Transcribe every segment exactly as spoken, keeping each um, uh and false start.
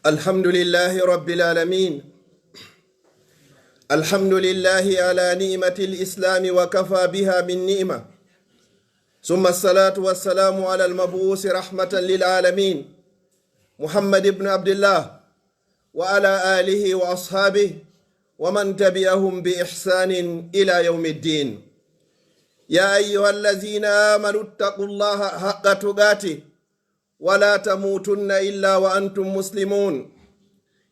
الحمد لله رب العالمين. الحمد لله على نعمة الإسلام وكفى بها من نعمة. ثم الصلاة والسلام على المبعوث رحمة للعالمين محمد بن عبد الله وعلى آله وأصحابه ومن تبعهم بإحسان إلى يوم الدين. يا أيها الذين آمنوا اتقوا الله حق تقاته ولا تموتن إلا وأنتم مسلمون.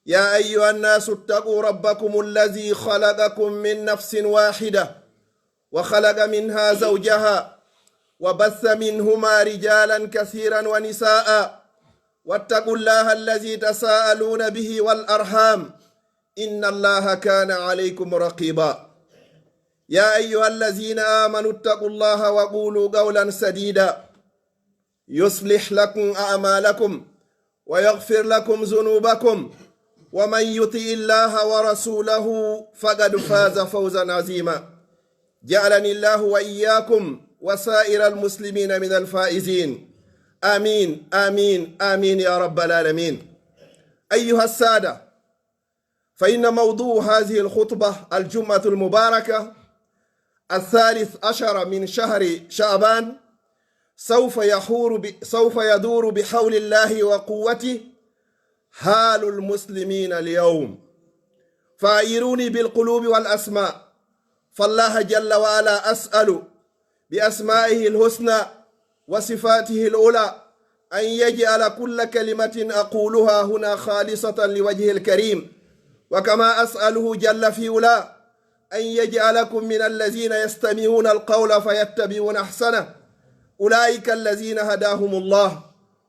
يا أيها الناس اتقوا ربكم الذي خلقكم من نفس واحدة وخلق منها زوجها وبث منهما رجالا كثيرا ونساء واتقوا الله الذي تساءلون به والأرحام إن الله كان عليكم رقيبا. يا أيها الذين آمنوا اتقوا الله وقولوا قولا سديدا يصلح لكم أعمالكم ويغفر لكم ذنوبكم ومن يطع الله ورسوله فقد فاز فوزا عظيما. جعلني الله وإياكم وسائر المسلمين من الفائزين. آمين، آمين، آمين يا رب العالمين. أيها السادة، فإن موضوع هذه الخطبة الجمعة المباركة الثالث عشر من شهر شعبان سوف يحور ب-، سوف يدور بحول الله وقوته حال المسلمين اليوم. فأعيروني بالقلوب والأسماع، فالله جل وعلا أسأل بأسمائه الحسنى وصفاته العلى أن يجعل كل كلمة أقولها هنا خالصة لوجهه الكريم، وكما أسأله جل في علاه أن يجعلكم من الذين يستمعون القول فيتبعون أحسنه، أولئك الذين هداهم الله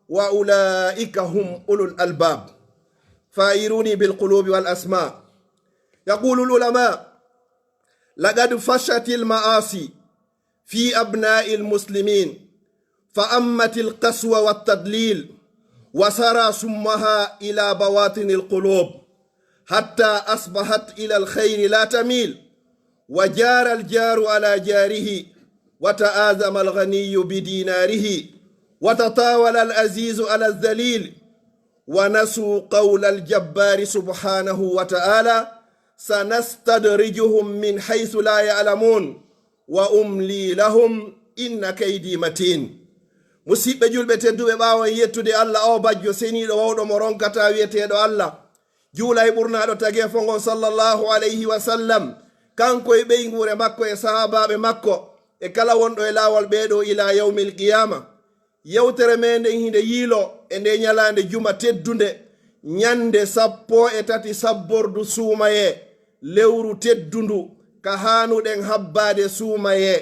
وأولئك هم أولو الألباب. فأعيروني بالقلوب والأسماع. يقول العلماء: لقد فشت المعاصي في أبناء المسلمين، فأمت القسوة والتضليل، وسرى سمها إلى بواطن القلوب، حتى أصبحت إلى الخير لا تميل، وجار الجار على جاره، وتآزم الغني بديناره، وتطاول العزيز على الذليل، ونسوا قول الجبار سبحانه وتعالى: سنستدرجهم من حيث لا يعلمون وأملي لهم إن كيدي متين. Musiɗɓe julɓe tedduɓe, ɓaawo en yettude Allah, o bajjo seniiɗo wawɗo mo ronkataa, wiyeteeɗo Allah, juula e ɓurnaaɗo tageefo ngon, sallallahu alayhi wa sallam, kanko e ɓeynguure makko e sahaabaaɓe makko e kala wonɗo e laawol ɓeeɗo ila yawmil qiyaama. Yewtere meɗen hinde yiilo e nde ñalaande juma teddunde, ñande sappo e tati sabbordu suumayee, lewru teddundu ka haanuɗen habbaade suumayee.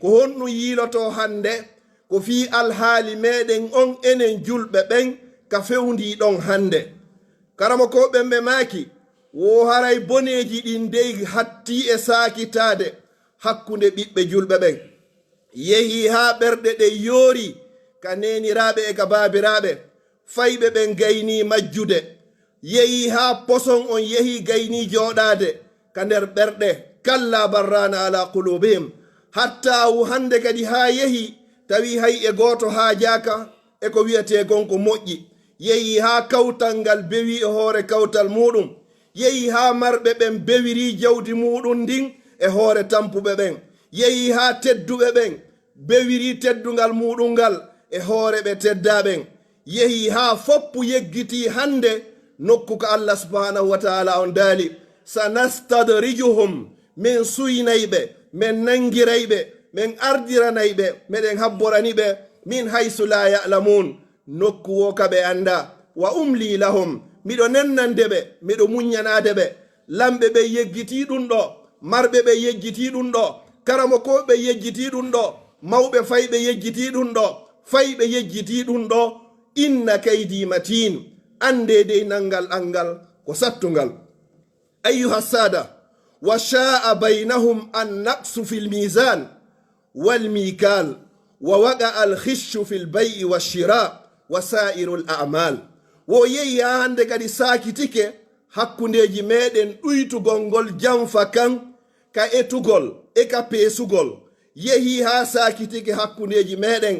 Ko honɗum yiiloto hannde? Ko fii alhaali meɗen on enen julɓe ɓen ka fewndii ɗon hannde. Karamokooɓe ɓen ɓe maaki, wo haray boneeji ɗin dey hattii e saakitaade hakkunde ɓiɓɓe julɓe ɓen. Yehii haa ɓerɗe ɗen yoori ka neeniraaɓe e ka baabiraaɓe, fayɓe ɓen gaynii majjude. Yehii haa poson on yehii gaynii jooɗaade ka nder ɓerɗe. Kallaa barraana alaa quluubihim. Hatta wu hannde kadi haa yehii tawi hay e gooto haajaaka e ko wi'etee kon ko moƴƴi. Yehii haa kawtal ngal bewii e hoore kawtal muuɗum. Yehii haa marɓe ɓen bewirii jawdi muuɗum ndin e hoore tampuɓe ɓen. Yehii haa tedduɓe ɓen bewirii teddungal muuɗum ngal e hoore ɓe teddaa ɓen. Yehii haa foppu yeggitii hannde nokku ka Allah subhanahu wa ta'ala on daali: "Sanastadrijuhum", men suynay ɓe, men nangiray ɓe, men ardiranay ɓe, meɗen habborani ɓe, "min haysu la ya'lamun", nokku wo ka ɓe anndaa. "Wa umli lahum", miɗo nennande ɓe, miɗo muññanaade ɓe. Lamɓe ɓe yeggitii ɗum ɗo, marɓe ɓe yejjitii ɗum ɗo, karamokooɓe ɓe yejjitii ɗum ɗo, mawɓe fayɓe yejjitii ɗum ɗo, fayɓe yejjitii ɗum ɗo. "Inna kaydi matin", anndee dey nanngal an ngal ko sattungal. Ayyuha saada, wa sha'a baynahum an naqsu fil mizan wal mikal, wa waqa al khishu fil bay'i wa shira wa sa'irul a'mal. Wo yehi haa hannde kadi saakitike hakkundeeji meɗen ɗuytugol ngol janfa kan ka etugol e ka peesugol. Yehi haa saakitike hakkundeeji meɗen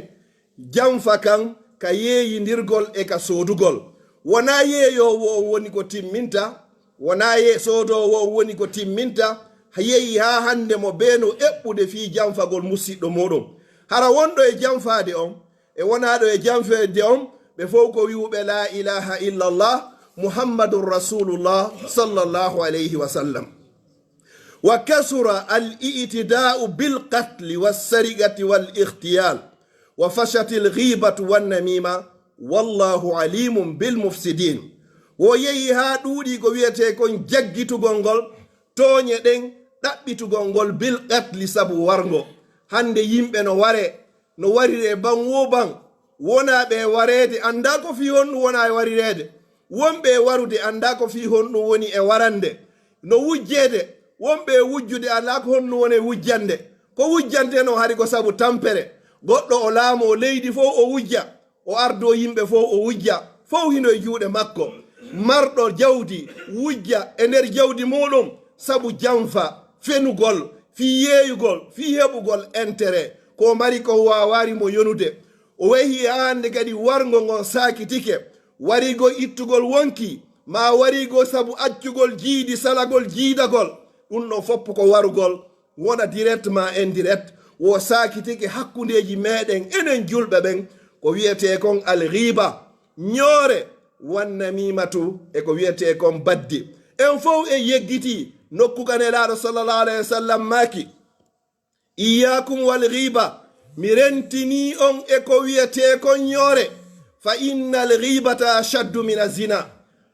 janfa kan ka yeeyindirgol e ka soodugol. Wonaa yeeyoowo on woni ko timminta, wonaa ye soodoowo on woni ko timminta, yehi haa hannde mo bee no eɓɓude fii janfagol musiɗɗo muuɗum. Hara wonɗo e janfaade on, e wonaaɗo e janfeede on, ɓe fow ko wi'uɓe laa ilaaha illallah, Muhammadun Rasuulullah, sallallahu alayhi wa sallam. Wa kasura al i'tidaa'u bil qatli was sariqati wal ightiyal, wa fashatil ghibatu wan namima, wallahu alimun bil mufsidin. Wo yehi haa ɗuuɗi ko wi'etee kon jaggitugol ngol, tooñe ɗen, ɗaɓɓitugol ngol bil qatli sabu warngo. Hannde yimɓe no waree, no warire ban wo ban. Wonaa ɓe wareede, anndaa ko fii honɗum wona e warireede. Wonɓe e warude, anndaa ko fii honɗum woni e warande. No wujjeede, wonɓe e wujjude, anndaa ko honɗum woni e wujjande. Ko wujjante no hari ko sabu tampere. Goɗɗo o laamoo leydi fow o wujja, o ardoo yimɓe fow o wujja, fow hino e juuɗe makko. Marɗo jawdi wujja e nder jawdi muuɗum sabu janfa, fenugol, fii yeeyugol, fii heɓugol intérêt. Ko mari ko waawaari mo yonude. O yehi e hannde kadi warngo ngon saakitike. Warigo ittugol wonki, maa warigo sabu accugol jiidi, salagol jiidagol. Ɗum ɗon fof ko warugol, wona direct maa indirect, wo saakitike hakkundeeji meeɗen enen julɓe ɓen, ko wi'etee kon al ghiba, ñoore, wan namimatu, e ko wi'etee kon baddi. En fow en yeggitii nokku ka Nelaaɗo sallallahu alayhi wa sallam maaki, Iyyakum wal ghiba, mi rentinii on e ko wi'etee kon ñoore, fa innal ghibata ashaddu mina zina.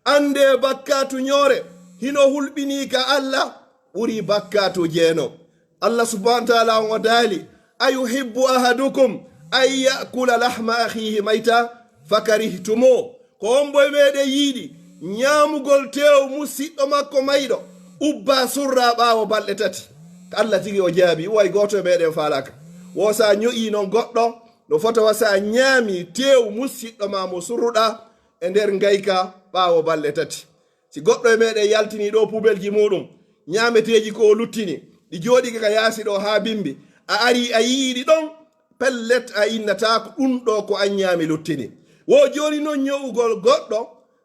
Anndee bakkaatu ñoore hino hulɓinii ka Alla ɓuri bakkaatu jeeno. Alla subhanahu wa taala on o daali, ayuhibbu ahadukum an ya'kula lahma akhihi mayta fakarihtumuh. Ko hombo e meeɗen yiɗi ñaamugol teewu musiɗɗo makko mayɗo, ubbaa surraa ɓaawo balɗe tati? Ka Alla tigi o jaabii, way gooto e meeɗen faalaaka. Wo si a ño'ii non goɗɗo, no fota wa si a ñaamii teewu musiɗɗo maa mo surruɗaa e nder ngayka ɓaawo balɗe tati. Si goɗɗo e meeɗen yaltinii ɗoo pubelji muuɗum, ñaameteeji ko o luttini, ɗi jooɗike ka yaasi ɗoo haa bimbi, a arii a yi'ii ɗi ɗon, pellet a innataako ɗum ɗoo ko an ñaami luttini. Wo jooni non ño'ugol goɗɗo,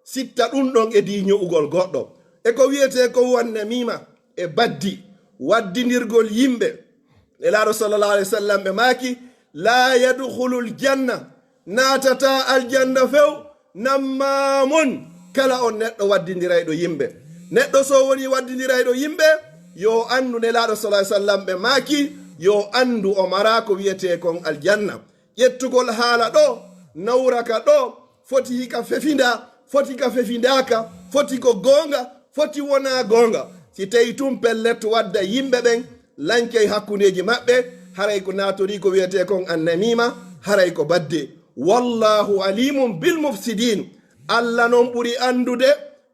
sitta ɗum ɗon e dii ño'ugol goɗɗo. E ko wi'etee ko wan namima e baddi, waddindirgol yimɓe. Nelaaɗo sallallahu alayhi wa sallam ɓe maaki, laa yadkhulul janna, naatataa aljanna few, nammaamun, kala on neɗɗo waddindirayɗo yimɓe. Neɗɗo so woni waddindirayɗo yimɓe, yo anndu Nelaaɗo sallallahu alayhi wa sallam ɓe maaki, yo anndu o maraa ko wi'etee kon aljanna. Ƴettugol haala ɗoo, nawra ka ɗoo, foti hika fefindaa, foti ka fefindaaka, foti ko goonga, foti wonaa goonga. Si tawii tun pellet wadda yimɓe ɓen lancay hakkundeeji maɓɓe, haray ko naatorii ko wi'etee kon annamiima, haray ko badde. Wallahu alimun bil mufsidin. Alla non ɓuri anndude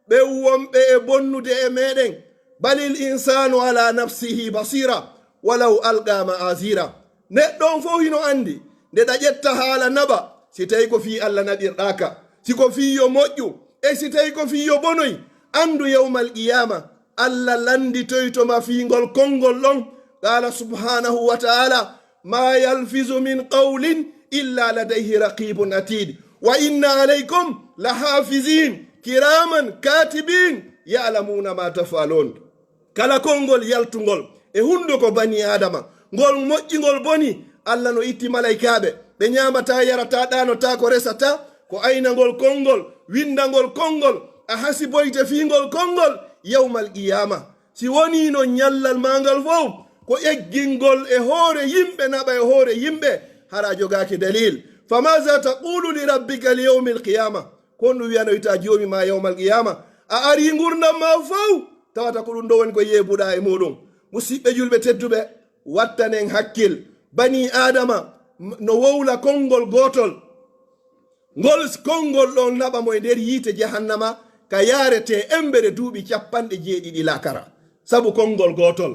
ɓen wonɓe e bonnude e meeɗen. Balil insanu ala nafsihi basira, walaw alqa ma'azira. Neɗɗo on fow hino anndi, nde ɗa ƴetta haala naɓa, si tawii ko fii Alla naɓirɗaa ka. Si ko fii yo moƴƴu, e si tawii ko fii yo bonoy, anndu yawmal qiyaama, Alla lannditoyto ma fii ngol konngol ɗon. Qaala subhaanahu wa ta'aala, ma yalfizu min qawlin illa ladayhi raqibun atid. Wa inna alaykum la hafizin, kiraman katibin, ya'lamuna ma taf'alun. Kala konngol yaltungol e hunnduko banii Aadama, ngol moƴƴi, ngol boni, Alla no itti malaykaaɓe, ɓe ñaamataa, yarataa, ɗaanotaako, resataa, ko aynangol konngol, winndangol konngol, a hasiboyte fii ngol konngol yawmal qiyaama. Si wonii non ñallal maa ngal fow ko eggingol e hoore yimɓe, naɓa e hoore yimɓe, hara a jogaaki dalil. Fa maza taqulu li rabbika li yawmil qiyaama? Ko honɗum wi'anoytaa Joomi maa yawmal qiyaama? A arii ngurndan maa fow, tawata ko ɗum ɗoo woni ko yeebuɗaa e muuɗum. Musiɓɓe julɓe tedduɓe, wattanen hakkil. Banii Aadama m-, no wowla konngol gootol. Ngol s-, konngol ɗon naɓa mo e nder yiite jahannama, ka yaaretee embere duuɓi cappanɗe jeeɗiɗi laakara. Sabu konngol gootol.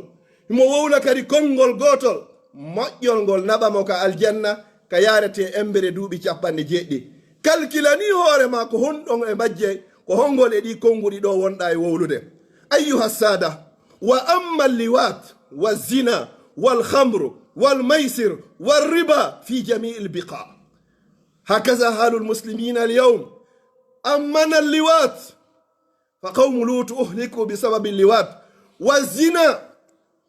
Himo wowla kadi konngol gootol, moƴƴol ngol naɓa mo ka aljanna, ka yaaretee embere duuɓi cappanɗe jeeɗiɗi. Kalkilanii hoore maa ko honɗon e majje, ko honngol e ɗii konnguɗi ɗoo wonɗaa e wowlude. Ayyuha saada, wa amma liwat, wa zina, wal khamru, wal maysir, wal riba fi jami'il biqa. Hakaza halul muslimina al yawm. Amma na liwat, fa qawmu Lut uhliku bi sababi liwat, wa zina,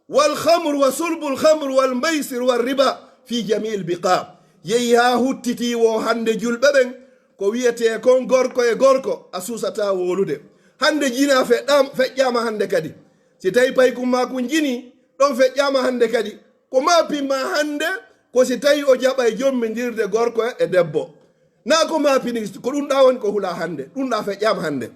wal khamr, wa surbul khamr, wal maysir, wal riba fi jami'il biqa. Yehi haa huttiti wo hannde julɓe ɓen, ko wiyetee kon gorko e gorko, a suusataa wowlude. Hannde jinaa feƴƴaama, feƴƴaama hannde kadi. Si tawi paykum maa kun jinii, ɗon feƴƴaama hannde kadi. Ko maapin maa hannde, ko si tawi o jaɓay jommindirde gorko e debbo. Naa ko maapini, ko ɗun ɗaa woni ko hulaa hannde. Ɗun ɗaa feƴƴaama hannde.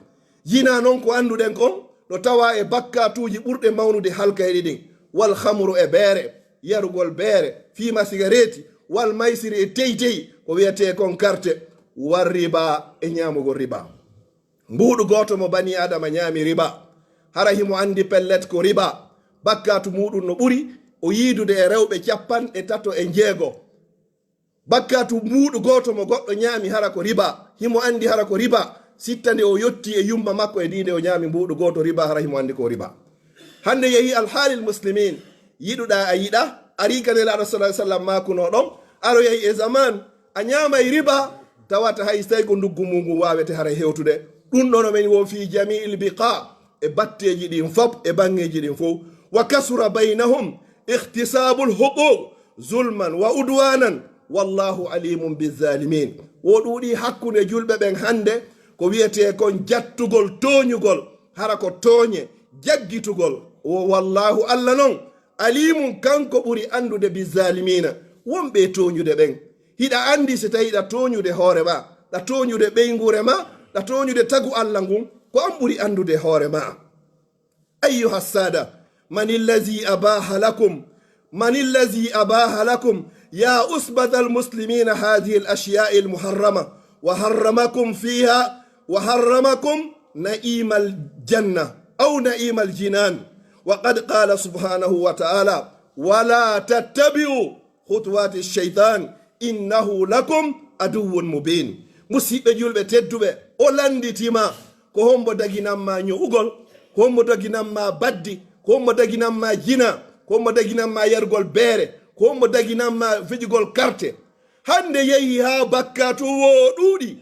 Jinaa non ko annduɗen kon, no tawaa e bakkaatuuji ɓurɗe mawnude halkayɗi ɗin. Wal khamru e beere, yarugol beere, fiima sigareeti, wal maysiri e teytey, ko wiyetee kon karte, wal riba e ñaamugol riba. Mbuuɗu gooto mo banii Aadama ñaami riba, hara himo anndi pellet ko riba, bakkaatu muuɗun no ɓuri o yiidude e rewɓe cappanɗe tato e njeego. Bakkaatu mbuuɗu gooto mo goɗɗo ñaami hara ko riba, himo anndi hara ko riba, sitta nde o yottii e yumma makko e dii nde o ñaami mbuuɗu gooto riba hara himo anndi ko riba. Hannde yehi alhaalil muslimin, yiɗuɗaa a yiɗa, arii ka Nelaaɗo sallallahu alaihi wasallam maakunoo ɗon, aroyay e zaman, a ñaamay riba, tawata hay si tawi ko nduggu mum ngun waawete haray hewtude. Ɗun ɗon o men wo fii jami'il biqa, e batteeji ɗin fop, e baŋŋeeji ɗin fow. Wa kasura baynahum ihtisaabul huquq zulman wa udwanan, wallahu alimun bizzalimin. Wo ɗuuɗii hakkunde julɓe ɓen hannde, ko wiyetee kon jattugol tooñugol, hara ko tooñe, jaggitugol. Wo wallahu Alla non, alimun kanko ɓuri anndude bizzalimina, wonɓe e tooñude ɓen. Hiɗa anndi si tawi ɗa tooñude hoore maa, ɗa tooñude ɓeynguure maa, ɗa tooñude tagu Alla ngun, ko an ɓuri anndude hoore maa. أيها السادة، من الذي أباح لكم، من الذي أباح لكم يا عصبة المسلمين هذه الأشياء المحرمة وحرمكم فيها، وحرمكم نعيم الجنة أو نعيم الجنان؟ وقد قال سبحانه وتعالى: ولا تتبعوا خطوات الشيطان إنه لكم عدو مبين. Musiɓɓe julɓe tedduɓe, o lannditiima. Ko hombo daginan maa ño'ugol? Ko hombo daginan maa baddi? Ko hombo daginan maa jina? Ko hombo daginan maa yargol beere? Ko hombo daginan maa fijugol karte? Hannde yehi haa bakkaatu wo ɗuuɗi.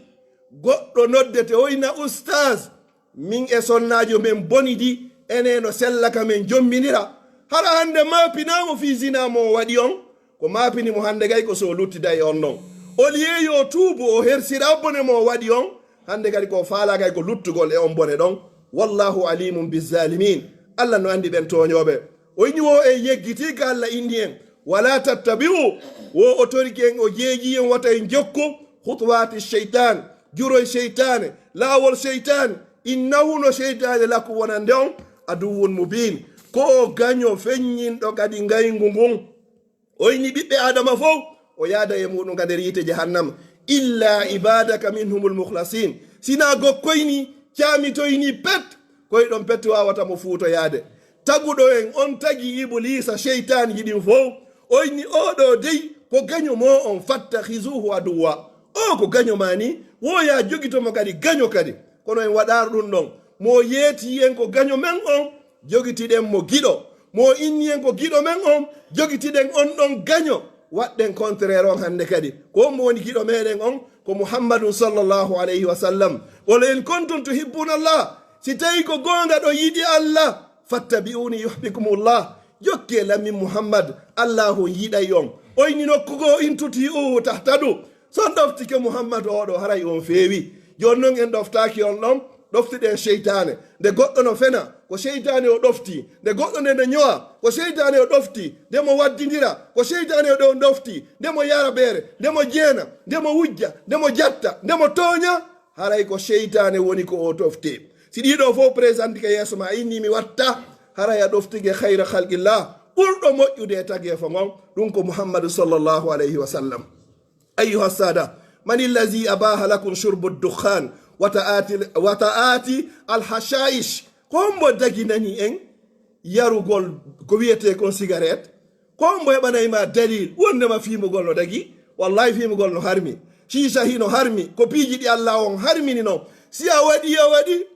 Goɗɗo noddete, o inna ustaas, min e sonnaajo men bonidi, enen no sella ka men jomminira. Hara hannde maapinaamo fii zinaa mo o waɗi on? Ko maapini mo hannde kay ko so o luttida e on non. Au lieu yo tuubu, o hersira bone mo o waɗi on, hannde kadi ko o faalaa kay ko luttugol e on bone ɗon. Wallahu alimun bizzalimin. Alla no anndi ɓen tooñooɓe. O inni wo en yeggitii ka Alla inni en. Wala tattabi'u, wo o toriki en, o jeeji en wata en jokku khutuwati shaytan, juroy seytaane, laawol seytaane. Innahu, no seytaane, lakum, wonande on, aduwwun mubin, ko o gaño feññinɗo kadi ngayngu ngun. O inni ɓiɓɓe Aadama fow, o yaada e muɗum ka nder yiite jahannama. Illa ibadaka minhumul mukhlasin. Sinaa gokkoy ni, caamitoy ni pet, koy ɗon pet wawata mo fuutoyaade. Taguɗo en on tagi Ibuliisa, seytaanji ɗin fow. O inni, "Oo ɗoo dey ko gaño moo on, fattakhizuhu aduwwa." Oo ko gaño maa ni, wo yaa jogito mo kadi gaño kadi. Kono en waɗaaro ɗum ɗon. Mo yeetii en ko gaño men on, jogitiɗen mo giɗo. Mo inni en ko giɗo men on, jogitiɗen on ɗon gaño. Waɗɗen contraire on hannde kadi. Ko hombo woni giɗo meɗen on? Ko Muhammadun sallallahu alayhi wa sallam. Qul in kuntum tuhibbuna Allah. Si tawi ko goonga ɗo yiɗi Allah, fattabi'uni yuhbibkumullah. Jokkee lammin Muhammad, Allaahu on yiɗay on. O inni nokku goo, "In tuti'uhu tahtadu." So on ɗoftike Muhammad oo ɗoo, haray on feewi. Jooni non en ɗoftaaki on ɗon, ɗoftuɗen seytaane. Nde goɗɗo no fena, ko seytaane o ɗoftii. Nde goɗɗo nde no ñowa, ko seytaane o ɗoftii. Nde mo waddindira, ko seytaane o ɗon ɗoftii. Nde mo yara beere, nde mo jeena, nde mo wujja, nde mo jatta, nde mo tooña, haray ko seytaane woni ko o ɗoftee. Si ɗii ɗoo fow présente ka yeeso maa, a inni mi watta, haray a ɗoftike khayra khalqillah, ɓurɗo moƴƴude e tageefo ngon, ɗum ko Muhammadu sallallahu alayhi wa sallam. Ayyuha saada, man allazi abaha lakum shurbu dukhan wa ta'ati, wa ta'ati al hashaish? Ko hombo daginani en yarugol ko wiyetee kon sigaret? Ko hombo heɓanay ma dalil wondema fiimugol no dagi? Wallahi, fiimugol no harmi. Shisha hino harmi. Ko piiji ɗi Allah on harmini non. Si a waɗi, a waɗi.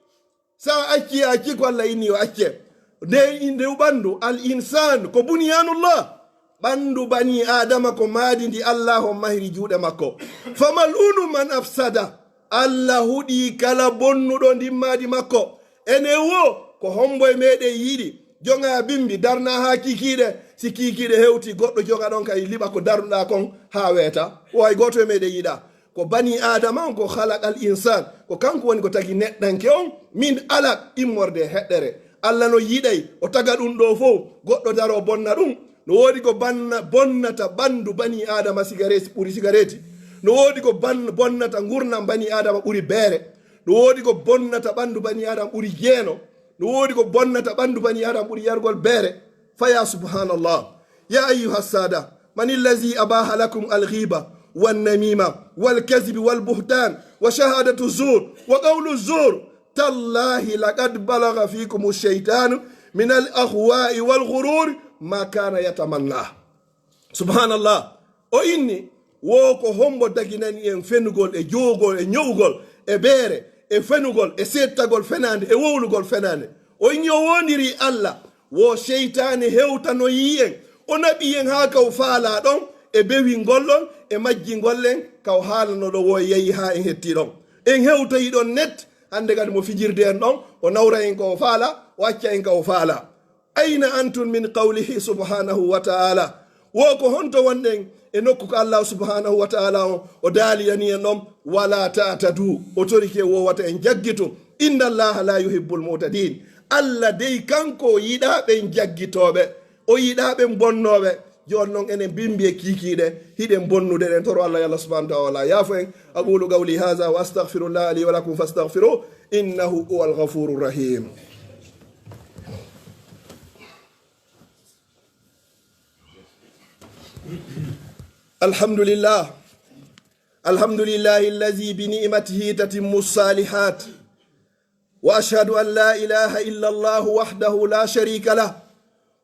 Sa acci, a acci ko Allah inni yo acce. Nde inde ɓandu, al insan ko bunyanullah. Ɓandu bani Adama ko maadi ndi Allah on mahiri juuɗe makko. Famal unu man afsada. Allah huɗii kala bonnuɗo ndimmaadi makko. Enen wo, ko hombo e meɗen yiɗi joŋa bimbi, darna haa kiikiiɗe? Si kiikiiɗe hewti, goɗɗo joga ɗon kay liɓa ko darnuɗaa kon haa weeta. Wo hay gooto e meɗen yiɗaa. Ko bani Aadama on, ko khalaqal insaan, ko kanko woni ko tagi neɗɗanke on, min alaq, immorde e heɗɗere. Allah no yiɗay o taga ɗum ɗoo fow, goɗɗo daro bonna ɗum. No woodi ko banna-, bonnata ɓanndu bani Aadama, sigareeti ɓuri sigareeti. No woodi ko ban-, bonnata ngurnam bani Aadama ɓuri beere. No woodi ko bonnata ɓanndu bani Aadama ɓuri jeeno. No woodi ko bonnata ɓanndu bani Aadama ɓuri yargol beere. Fa ya subhanallah. Ya ayyuha sada, man allazi abaha lakum al-ghiba wan-namima wal-kadhib wal-buhtan wa shahadatu zur wa qawlu zur? Tallahi laqad balagha fikum ash-shaytanu min al-ahwa'i wal-ghurur ma kana yatamanna. Subhanallah. O inni, wo ko hombo daginani en fenugol e jowgol, e ñowgol, e beere, e fenugol, e seettagol fenaande, e wowlugol fenaande? O inni o woondiri Allah, wo seytaane hewtanoyi en, o naɓi en haa kaw faalaa ɗon, e bewingol ɗon, e majjingol en, kaw haalano ɗo wo yehi haa en hetti ɗon. En hewtoyi ɗon net, hannde kadi mo fijirde en ɗon, o nawra en ko o faala, o acca en ka o faala. Ayna antum min qawlihi subhanahu wa ta'ala? Wo ko honto wonɗen e nokku ko Allah subhanahu wa ta'ala on o daalidani en ɗon, "Wala ta'tadu," o torike wo wata en jaggitu. "Inna Allaha la yuhibbul mu'tadin." Allah dey kanko o yiɗaa ɓen jaggitooɓe, o yiɗaa ɓen bonnooɓe. Jooni non enen bimbi e kiikiiɗe, hiɗen bonnude ɗen. Toro Allah, yo Allah subhanahu wa ta'ala yaafo en. Aqulu qawli hadha wa astaghfirullah li wa lakum fastaghfiruh, innahu huwal ghafurur rahim. الحمد لله. الحمد لله الذي بنعمته تتم الصالحات. وأشهد أن لا إله إلا الله وحده لا شريك له.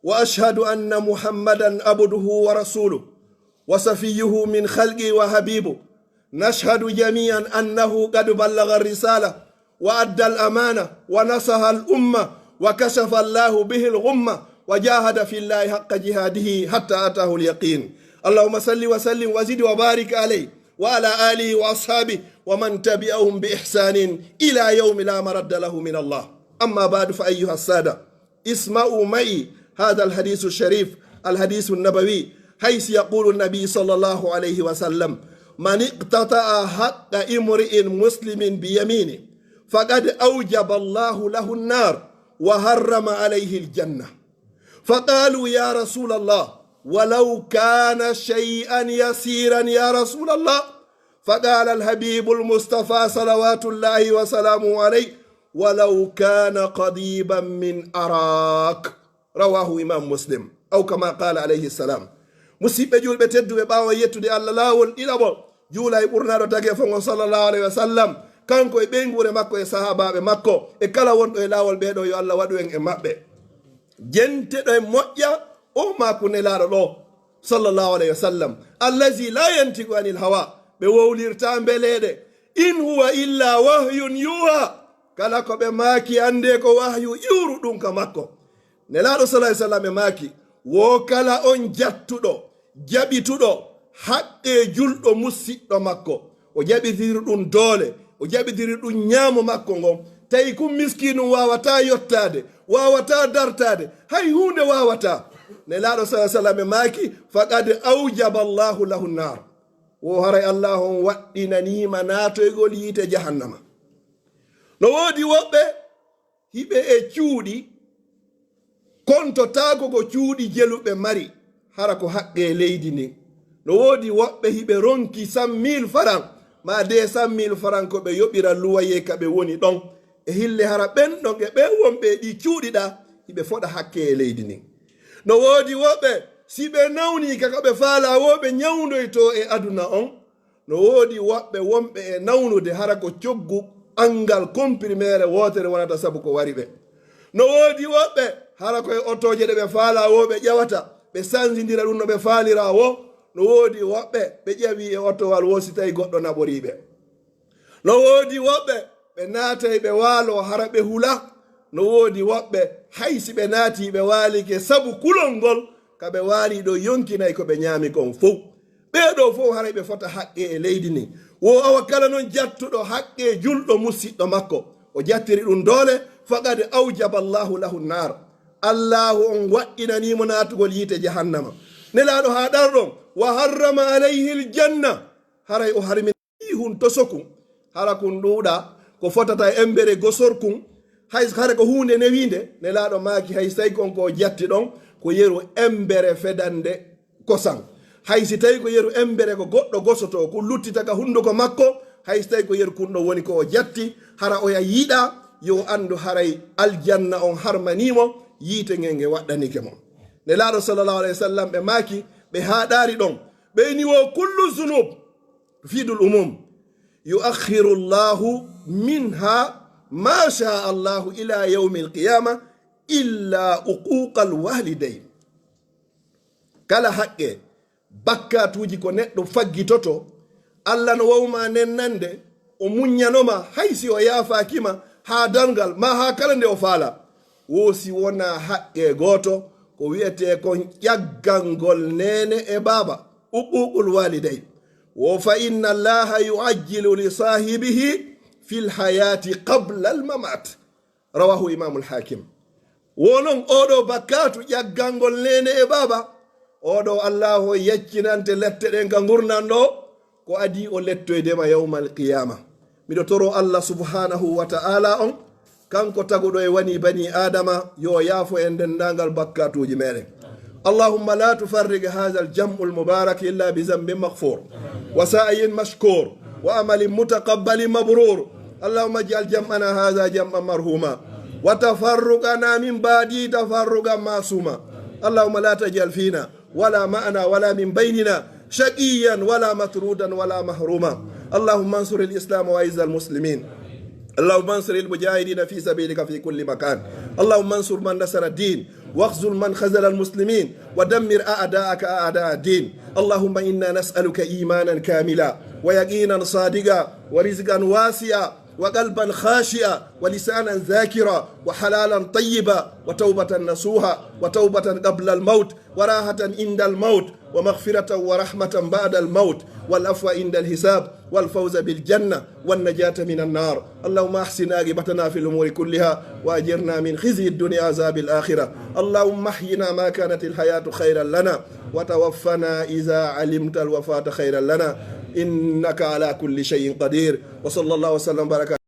وأشهد أن محمدا عبده ورسوله وصفيه من خلقه وحبيبه. نشهد جميعا أنه قد بلغ الرسالة وأدى الأمانة ونصح الأمة وكشف الله به الغمة وجاهد في الله حق جهاده حتى أتاه اليقين. اللهم صل وسلم وزد وبارك عليه وعلى آله وأصحابه ومن تبعهم بإحسان إلى يوم لا مرد له من الله. أما بعد، فأيها السادة، اسمعوا معي هذا الحديث الشريف، الحديث النبوي، حيث يقول النبي صلى الله عليه وسلم: "من اقتطع حق امرئ مسلم بيمينه فقد أوجب الله له النار وحرم عليه الجنة." فقالوا: "يا رسول الله، ولو كان شيئا يسيرا يا رسول الله؟" فقال الحبيب المصطفى صلوات الله وسلامه عليه: "ولو كان قضيبا من أراك." رواه إمام مسلم، أو كما قال عليه السلام. Musiɓɓe julɓe tedduɓe, ɓaawo yettude Allah laawol ɗiɗaɓol, juula e ɓurnaaɗo tageefo ngon sallallahu alayhi wa sallam, kanko e ɓeynguure makko e sahaabaaɓe makko e kala wonɗo e laawol ɓee ɗoo, yo Allah waɗu en e maɓɓe. Jente ɗo e moƴƴa o maaku Nelaaɗo ɗo, sallallahu alayhi wa sallam, "allazi la yantiqu anil hawa," ɓe wowlirta mbeleeɗe, "in huwa illa wahyun yuha," kala ko ɓe maaki, annde ko wahyu iwruɗum ka makko. Nelaaɗo, sallallahu alayhi wa sallam, e maaki, wo kala on jattuɗo, jaɓituɗo haqqee julɗo musiɗɗo makko, o jaɓitiri ɗum doole, o jaɓitiri ɗum ñaamo makko ngon, tawi kun miskiinum waawataa yottaade, waawataa dartaade, hay huunde waawataa. Nelaaɗo, sallallahu alayhi wa sallam, e maaki, "Faqad awjaba Allahu lahu naar." Wo haray Allah on waɗɗinaniima naatoygol yiite jahannama. No woodi woɓɓe hiɓe e cuuɗi, kontotaako ko cuuɗi jeluɓe mari, hara ko haqqee leydi ndin. No woodi woɓɓe hiɓe ronki cent mille francs, maa deux cent mille francs ko ɓe yoɓira luwayee ka ɓe woni ɗon. E hille hara ɓen ɗon e ɓen wonɓe e ɗi cuuɗi ɗa, hiɓe foɗa haqqee e leydi ndin. No woodi woɓɓe, si ɓe nawnii ka ko ɓe faalaa, wo ɓe ñawndoytoo e aduna on. No woodi woɓɓe wonɓe e nawnude hara ko coggu anngal comprimere wootere wonata sabu ko wari ɓe. No woodi woɓɓe hara ko e otooje ɗe ɓe faalaa wo ɓe ƴawata, ɓe sanjindira ɗum no ɓe faalira wo. No woodi woɓɓe ɓe ƴawi e otowal wo si tawi goɗɗo naɓorii ɓe. No woodi woɓɓe ɓe naatay ɓe waalo hara ɓe hula. No woodi woɓɓe hay si ɓe naatii ɓe waalike sabu kulol ngol, ka ɓe waali ɗo yonkinay ko ɓe ñaami kon fow. Ɓee ɗoo fow haray ɓe fota haqqee e leydi ndin. Wo awa kala noon jattuɗo haqqe julɗo musiɗɗo makko, o jattiri ɗum doole, faqad awjaba Allahu lahu naar. Allahu on waɗɗinanii mo naatugol yiite jahannama. Nelaaɗo haa ɗarɗon, wa harrama alayhi aljanna. Haray o harmi hun to sokun. Hara kun ɗuuɗa, ko fotata e embere gosor kun. Hay, hara ko huunde newiinde, Nelaaɗo maaki, hay si tawi kon ko o jatti ɗon, ko yeru embere fedande kosan. Hay si tawi ko yeru embere ko goɗɗo gosoto, kun luttita ka hunnduko makko, hay si tawi ko yeru kun ɗon woni ko o jatti, hara oya yiɗa, yo anndu haray aljanna on harmanii mo, yiite ngen nge waɗɗanike mo. Nelaaɗo sallallahu alayhi wa sallam ɓe maaki, ɓe haaɗaari ɗon, ɓe ni wo kullu zunub, tufidul umum, yuakhiru Allahu minha ma sha Allahu ila yawmi alqiyama illa uquqa alwalidayn. Kala haqqe, bakkaatuuji ko neɗɗo faggitoto, Allah no wawma nennande, o muññanoma, hay si o yaafaakima haa darngal, ma haa kala nde o faala. Wo si wonaa haqqe gooto, ko wi'etee kon ƴaggangol neene e baaba, uququl walidayn. Wo fa inna Allaha yuajjilu li saahibihi fil hayati qabla al mamat. Rawahu Imamul Hakim. Wo non oɗo bakkaatu ƴaggangol neene e baaba, oɗo Allahu yaccinante lette ɗen ka ngurndan ɗo, ko adii o lettoyde ma yawmal qiyama. Miɗo toro Allah subhanahu wa ta'ala on, kanko taguɗo e wani bani Adama, yo yaafo en denndaangal bakkaatuuji meɗen. اللهم لا تفرق هذا الجمع المبارك إلا بذنب مغفور وسعي مشكور وعمل متقبل مبرور. اللهم اجعل جمعنا هذا جمعا مرحوما وتفرقنا من بعده تفرقا معصوما. اللهم لا تجعل فينا ولا معنا ولا من بيننا شقيا ولا مطرودا ولا محروما. اللهم انصر الإسلام وأعز المسلمين. اللهم انصر المجاهدين في سبيلك في كل مكان. اللهم انصر من نصر الدين واخذل من خذل المسلمين ودمر أعداءك أعداء الدين. اللهم إنا نسألك إيمانا كاملا ويقينا صادقا ورزقا واسعا وقلبا خاشعا ولسانا ذاكرا وحلالا طيبا وتوبة نصوحا وتوبة قبل الموت وراحة عند الموت ومغفرة ورحمة بعد الموت والعفو عند الحساب والفوز بالجنة والنجاة من النار. اللهم أحسن عاقبتنا في الأمور كلها وأجرنا من خزي الدنيا وعذاب الآخرة. اللهم أحينا ما كانت الحياة خيرا لنا وتوفنا إذا علمت الوفاة خيرا لنا إنك على كل شيء قدير. وصلى الله وسلم وبارك